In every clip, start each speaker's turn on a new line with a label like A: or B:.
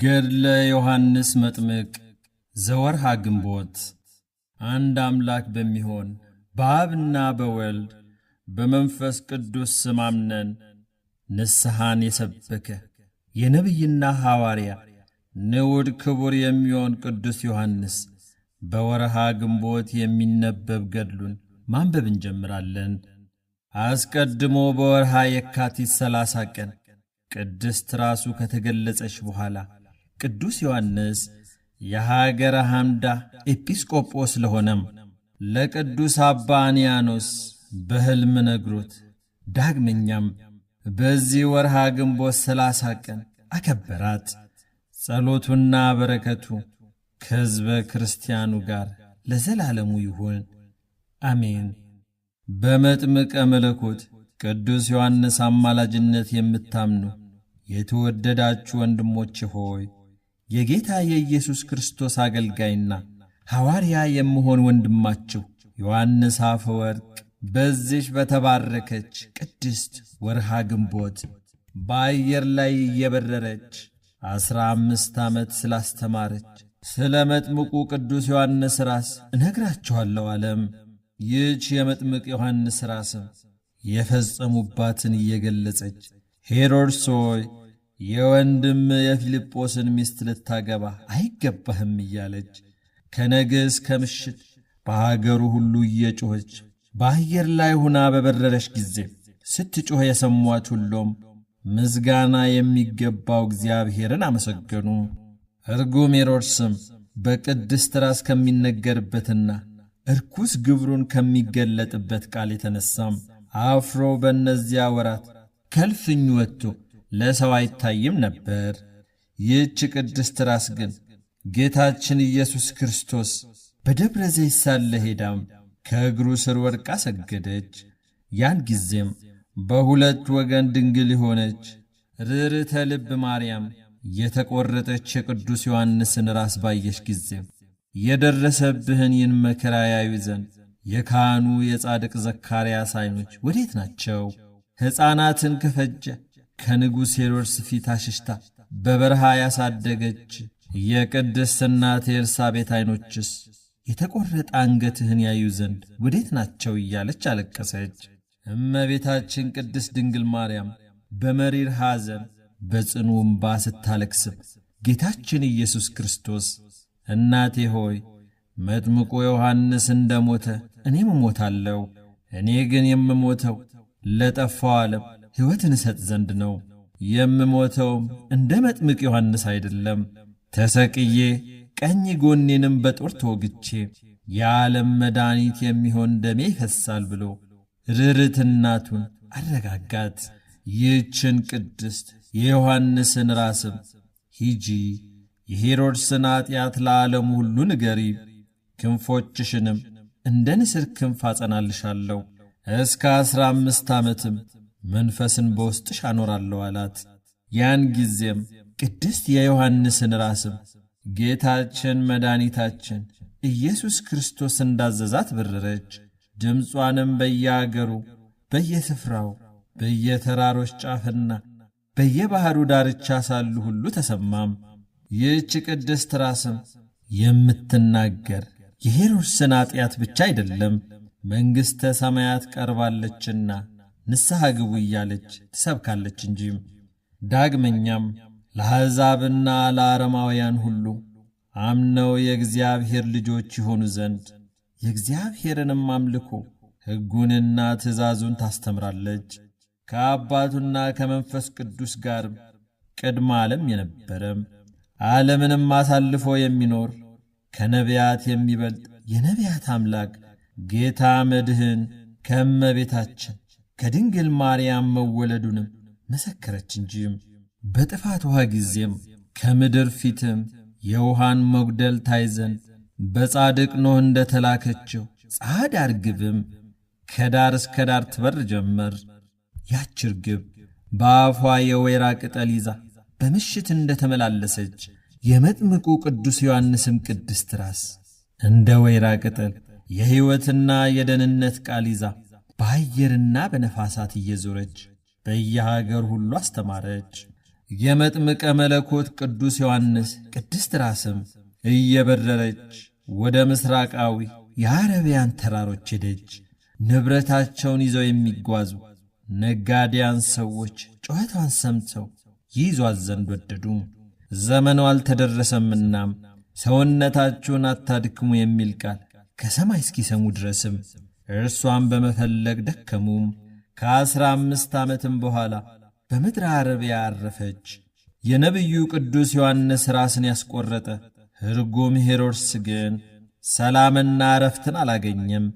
A: ገድለ ዮሐንስ መጥምቅ ዘወርሃ ግንቦት። አንድ አምላክ በሚሆን በአብና በወልድ በመንፈስ ቅዱስ ስም አምነን ንስሐን የሰበከ የነቢይና ሐዋርያ ንዑድ ክቡር የሚሆን ቅዱስ ዮሐንስ በወርሃ ግንቦት የሚነበብ ገድሉን ማንበብ እንጀምራለን። አስቀድሞ በወርሃ የካቲት 30 ቀን ቅድስት ራሱ ከተገለጸች በኋላ ቅዱስ ዮሐንስ የሀገረ ሐምዳ ኤጲስቆጶስ ለሆነም ለቅዱስ አባ አንያኖስ በሕልም ነግሮት ዳግመኛም በዚህ ወርሃ ግንቦት 30 ቀን አከበራት። ጸሎቱና በረከቱ ከሕዝበ ክርስቲያኑ ጋር ለዘላለሙ ይሁን፣ አሜን። በመጥምቀ መለኮት ቅዱስ ዮሐንስ አማላጅነት የምታምኑ የተወደዳችሁ ወንድሞቼ ሆይ፣ የጌታ የኢየሱስ ክርስቶስ አገልጋይና ሐዋርያ የምሆን ወንድማችሁ ዮሐንስ አፈወርቅ በዚሽ በተባረከች ቅድስት ወርሃ ግንቦት በአየር ላይ እየበረረች 15 ዓመት ስላስተማረች ስለ መጥምቁ ቅዱስ ዮሐንስ ራስ እነግራችኋለሁ አለም። ይህች የመጥምቅ ዮሐንስ ራስም የፈጸሙባትን እየገለጸች ሄሮድስ ሆይ፣ የወንድም የፊልጶስን ሚስት ልታገባ አይገባህም እያለች ከነግህ እስከ ምሽት በአገሩ ሁሉ እየጮኸች በአየር ላይ ሁና በበረረች ጊዜ ስትጮኽ የሰሟት ሁሉም ምስጋና የሚገባው እግዚአብሔርን አመሰገኑ። እርጉም ሄሮድስም በቅድስት ራስ ከሚነገርበትና እርኩስ ግብሩን ከሚገለጥበት ቃል የተነሳም አፍሮ በእነዚያ ወራት ከልፍኙ ወጥቶ ለሰው አይታይም ነበር። ይህች ቅድስት ራስ ግን ጌታችን ኢየሱስ ክርስቶስ በደብረ ዘይት ሳለ ሄዳም ከእግሩ ስር ወድቃ ሰገደች። ያን ጊዜም በሁለት ወገን ድንግል የሆነች ርኅርኅተ ልብ ማርያም የተቈረጠች የቅዱስ ዮሐንስን ራስ ባየች ጊዜ የደረሰብህን ይህን መከራ ያዩ ዘንድ የካህኑ የጻድቅ ዘካርያስ ዐይኖች ወዴት ናቸው? ሕፃናትን ከፈጀ ከንጉሥ ሄሮድስ ፊት አሽሽታ በበረሃ ያሳደገች የቅድስት እናት የኤልሳቤት ዐይኖችስ የተቈረጠ አንገትህን ያዩ ዘንድ ወዴት ናቸው? እያለች አለቀሰች። እመቤታችን ቅድስት ድንግል ማርያም በመሪር ሐዘን በጽኑ እምባ ስታለቅስም ጌታችን ኢየሱስ ክርስቶስ እናቴ ሆይ፣ መጥምቁ ዮሐንስ እንደ ሞተ እኔም እሞታለሁ። እኔ ግን የምሞተው ለጠፋው ዓለም ሕይወትን እሰጥ ዘንድ ነው። የምሞተውም እንደ መጥምቅ ዮሐንስ አይደለም። ተሰቅዬ ቀኝ ጎኔንም በጦር ተወግቼ የዓለም መድኃኒት የሚሆን ደሜ ይፈሳል ብሎ ርርት እናቱን አረጋጋት። ይህችን ቅድስት የዮሐንስን ራስም ሂጂ፣ የሄሮድስን ኀጢአት ለዓለሙ ሁሉ ንገሪ፣ ክንፎችሽንም እንደ ንስር ክንፍ አጸናልሻለሁ፣ እስከ 15 ዓመትም መንፈስን በውስጥሽ አኖራለሁ አላት። ያን ጊዜም ቅድስት የዮሐንስን ራስም ጌታችን መድኃኒታችን ኢየሱስ ክርስቶስ እንዳዘዛት በረረች። ድምጿንም በየአገሩ በየስፍራው በየተራሮች ጫፍና በየባሕሩ ዳርቻ ሳሉ ሁሉ ተሰማም። ይህች ቅድስት ራስም የምትናገር የሄሮድስን ኀጢአት ብቻ አይደለም፣ መንግሥተ ሰማያት ቀርባለችና ንስሐ ግቡ እያለች ትሰብካለች እንጂ። ዳግመኛም ለአሕዛብና ለአረማውያን ሁሉ አምነው የእግዚአብሔር ልጆች ይሆኑ ዘንድ የእግዚአብሔርንም አምልኮ ሕጉንና ትእዛዙን ታስተምራለች። ከአባቱና ከመንፈስ ቅዱስ ጋር ቅድመ ዓለም የነበረም ዓለምንም አሳልፎ የሚኖር ከነቢያት የሚበልጥ የነቢያት አምላክ ጌታ መድህን ከእመቤታችን ከድንግል ማርያም መወለዱንም መሰከረች እንጂም። በጥፋት ውኃ ጊዜም ከምድር ፊትም የውሃን መጉደል ታይ ዘንድ በጻድቅ ኖህ እንደ ተላከችው ጻዕዳ ርግብም ከዳር እስከ ዳር ትበር ጀመር። ያች ርግብ በአፏ የወይራ ቅጠል ይዛ በምሽት እንደ ተመላለሰች የመጥምቁ ቅዱስ ዮሐንስም ቅድስት ራስ እንደ ወይራ ቅጠል የሕይወትና የደህንነት ቃል ይዛ በአየርና በነፋሳት እየዞረች በየሀገር ሁሉ አስተማረች። የመጥምቀ መለኮት ቅዱስ ዮሐንስ ቅድስት ራስም እየበረረች ወደ ምሥራቃዊ የአረቢያን ተራሮች ሄደች። ንብረታቸውን ይዘው የሚጓዙ ነጋዴያን ሰዎች ጩኸቷን ሰምተው ይይዟት ዘንድ ወደዱ። ዘመኑ አልተደረሰምና ሰውነታችሁን አታድክሙ የሚል ቃል ከሰማይ እስኪሰሙ ድረስም እርሷን በመፈለግ ደከሙ። ከ15 ዓመትም በኋላ በምድረ አረቢያ አረፈች። የነቢዩ ቅዱስ ዮሐንስ ራስን ያስቆረጠ ርጉም ሄሮድስ ግን ሰላምና ዕረፍትን አላገኘም።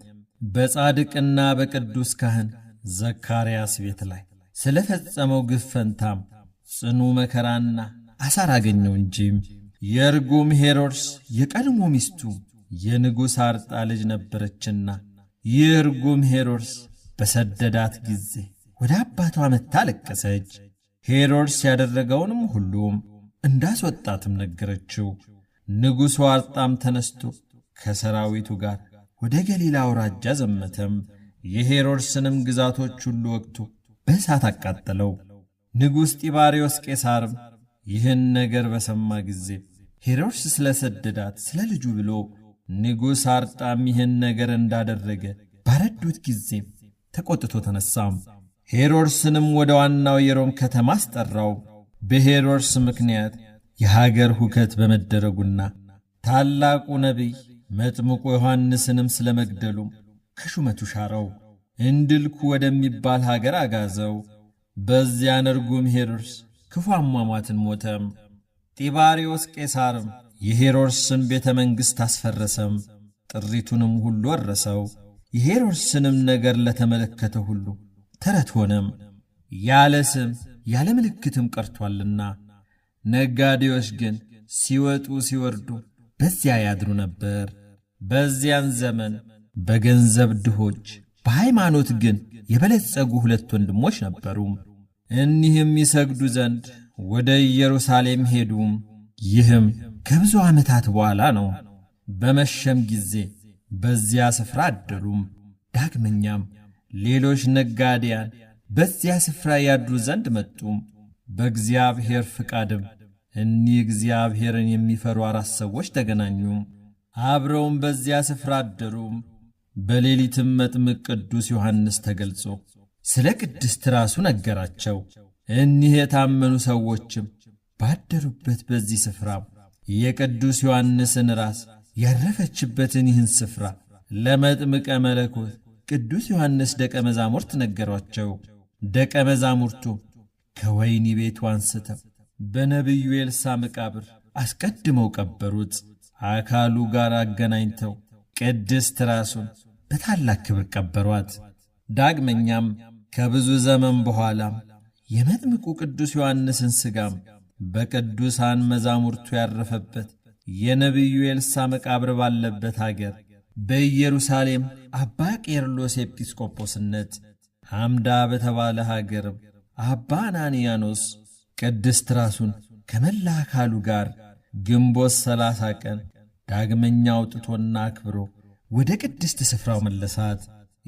A: በጻድቅና በቅዱስ ካህን ዘካርያስ ቤት ላይ ስለ ፈጸመው ግፍ ፈንታም ጽኑ መከራና አሳር አገኘው እንጂ። የርጉም ሄሮድስ የቀድሞ ሚስቱ የንጉሥ አርጣ ልጅ ነበረችና ይህ ርጉም ሄሮድስ በሰደዳት ጊዜ ወደ አባቷ መጥታ አለቀሰች። ሄሮድስ ያደረገውንም ሁሉም እንዳስወጣትም ነገረችው። ንጉሡ አርጣም ተነስቶ ከሰራዊቱ ጋር ወደ ገሊላ አውራጃ ዘመተም። የሄሮድስንም ግዛቶች ሁሉ ወግቶ በእሳት አቃጠለው። ንጉሥ ጢባርዮስ ቄሳርም ይህን ነገር በሰማ ጊዜ ሄሮድስ ስለ ሰደዳት ስለ ልጁ ብሎ ንጉሥ አርጣም ይህን ነገር እንዳደረገ ባረዱት ጊዜ ተቆጥቶ ተነሳም። ሄሮድስንም ወደ ዋናው የሮም ከተማ አስጠራው። በሄሮድስ ምክንያት የሀገር ሁከት በመደረጉና ታላቁ ነቢይ መጥምቁ ዮሐንስንም ስለ መግደሉም ከሹመቱ ሻረው። እንድልኩ ወደሚባል ሀገር አጋዘው። በዚያን ርጉም ሄሮድስ ክፉ አሟሟትን ሞተም። ጢባርዮስ ቄሳርም የሄሮድስን ቤተ መንግሥት አስፈረሰም፣ ጥሪቱንም ሁሉ ወረሰው። የሄሮድስንም ነገር ለተመለከተ ሁሉ ተረት ሆነም፣ ያለ ስም ያለ ምልክትም ቀርቷልና። ነጋዴዎች ግን ሲወጡ ሲወርዱ በዚያ ያድሩ ነበር። በዚያን ዘመን በገንዘብ ድሆች በሃይማኖት ግን የበለጸጉ ሁለት ወንድሞች ነበሩ። እኒህም ይሰግዱ ዘንድ ወደ ኢየሩሳሌም ሄዱ። ይህም ከብዙ ዓመታት በኋላ ነው። በመሸም ጊዜ በዚያ ስፍራ አደሩም። ዳግመኛም ሌሎች ነጋዴያን በዚያ ስፍራ ያድሩ ዘንድ መጡ። በእግዚአብሔር ፍቃድም እኒህ እግዚአብሔርን የሚፈሩ አራት ሰዎች ተገናኙ። አብረውም በዚያ ስፍራ አደሩ። በሌሊትም መጥምቅ ቅዱስ ዮሐንስ ተገልጾ ስለ ቅድስት ራሱ ነገራቸው። እኒህ የታመኑ ሰዎችም ባደሩበት በዚህ ስፍራ የቅዱስ ዮሐንስን ራስ ያረፈችበትን ይህን ስፍራ ለመጥምቀ መለኮት ቅዱስ ዮሐንስ ደቀ መዛሙርት ነገሯቸው። ደቀ መዛሙርቱ ከወህኒ ቤቱ አንስተው በነቢዩ ኤልሳዕ መቃብር አስቀድመው ቀበሩት። አካሉ ጋር አገናኝተው ቅድስት ራሱን በታላቅ ክብር ቀበሯት። ዳግመኛም ከብዙ ዘመን በኋላ የመጥምቁ ቅዱስ ዮሐንስን ሥጋም በቅዱሳን መዛሙርቱ ያረፈበት የነቢዩ ኤልሳዕ መቃብር ባለበት አገር በኢየሩሳሌም አባ ቄርሎስ ኤጲስቆጶስነት ሐምዳ በተባለ ሀገርም አባ አናንያኖስ ቅድስት ራሱን ከመላ አካሉ ጋር ግንቦት 30 ቀን ዳግመኛ አውጥቶና አክብሮ ወደ ቅድስት ስፍራው መለሳት።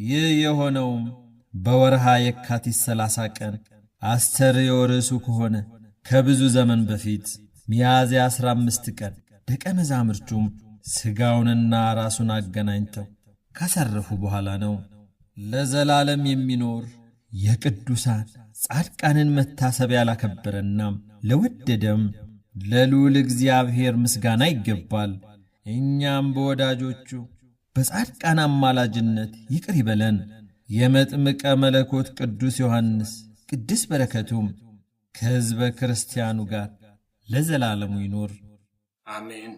A: ይህ የሆነውም በወርሃ የካቲት 30 ቀን አስተርእዮ ርዕሱ ከሆነ ከብዙ ዘመን በፊት ሚያዝያ 15 ቀን ደቀ መዛሙርቱም ሥጋውንና ራሱን አገናኝተው ካሳረፉ በኋላ ነው። ለዘላለም የሚኖር የቅዱሳን ጻድቃንን መታሰቢያ ላከበረና ለወደደም ለልዑል እግዚአብሔር ምስጋና ይገባል። እኛም በወዳጆቹ በጻድቃን አማላጅነት ይቅር ይበለን። የመጥምቀ መለኮት ቅዱስ ዮሐንስ ቅድስ በረከቱም ከሕዝበ ክርስቲያኑ ጋር ለዘላለሙ ይኑር፣
B: አሜን።